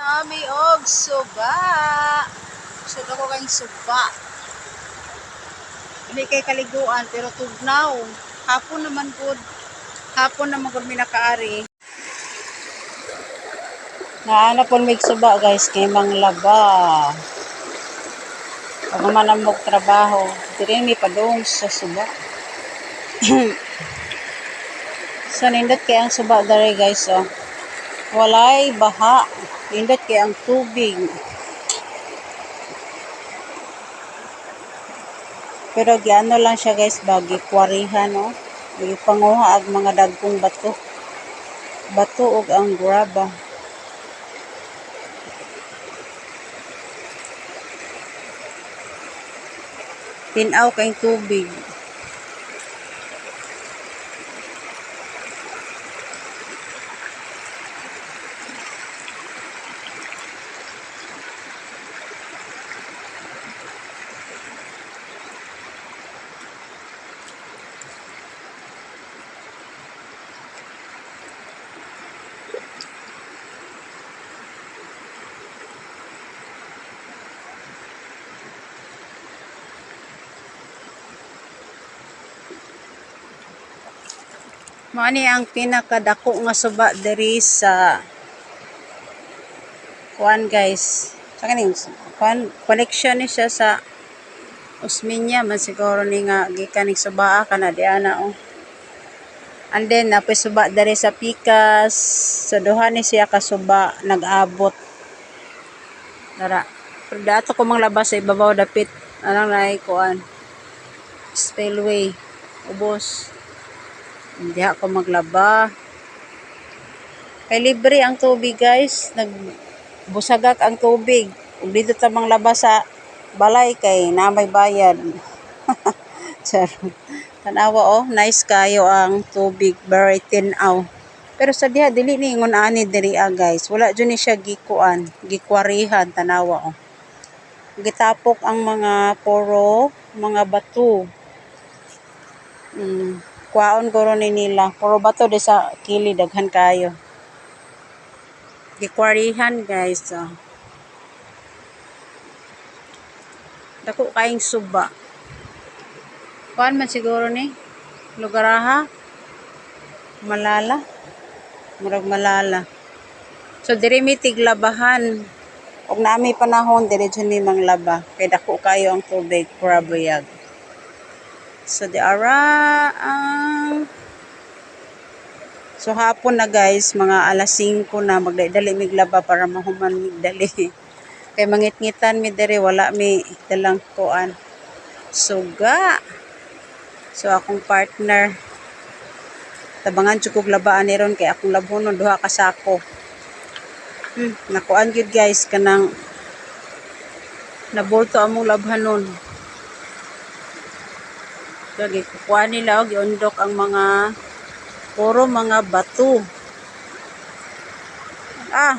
Nami og suba. So dako kayong suba. Hindi kay kaliguan pero tugnaw. Hapon naman gud. Hapon naman gud mi nakaari. Naana pon mig suba, guys, kay manglaba. Pag man ang trabaho, diri mi padung sa suba. So nindot kay ang suba diri, guys, oh. Walay baha. Nindot kay ang tubig. Pero giano lang siya, guys, bagi kwarihan, no. Gipanguha ag mga dagkong bato. Bato ug ang graba. Tinaw kay tubig. Mao ni ang pinakadako nga suba diri sa kuan, guys. Sa kaning kuan, connection ni siya sa Osmeña man siguro ni nga gikan ning subaa kana diana, oh. And then napoy suba diri sa Pikas. So duha ni siya ka suba nag-abot. Dara. Pero dato ko manglabas sa ibabaw dapit anang naay kuan spillway ubos. Hindi ako maglaba. Kay libre ang tubig, guys. Nagbusagak ang tubig. Ug dito ta manglaba sa balay kay na may bayad. Char. Tanawa, oh, nice kayo ang tubig, very tinaw. Pero sa diha dili ni ingon ani diri ah, guys. Wala jud ni siya gikuan, gikwarihan, tanawa, oh. Gitapok ang mga puro mga bato. Kuwaon guro ni nila. Puro bato di sa kili daghan kayo. Gikwarihan, guys, oh. Dako kaayong suba. Kuan man siguro ni lugaraha. Malala. Murag Malala. So diri mi tiglabahan. Og naami panahon diri jud mi manglaba kay dako kayo ang tubig pura buyag. So di ara ang. So hapon na, guys, mga alas 5 na, magdali mig laba para mahuman mig dali. Kay mangitngitan mi diri, wala mi dalang kuan. Suga. So akong partner tabangan jud kog labaan ni ron kay akong labhonon duha ka sako. Nakuan gyud, guys, kanang nabulto among labhanon. So gikukuha nila og giundok ang mga puro mga bato. Ah,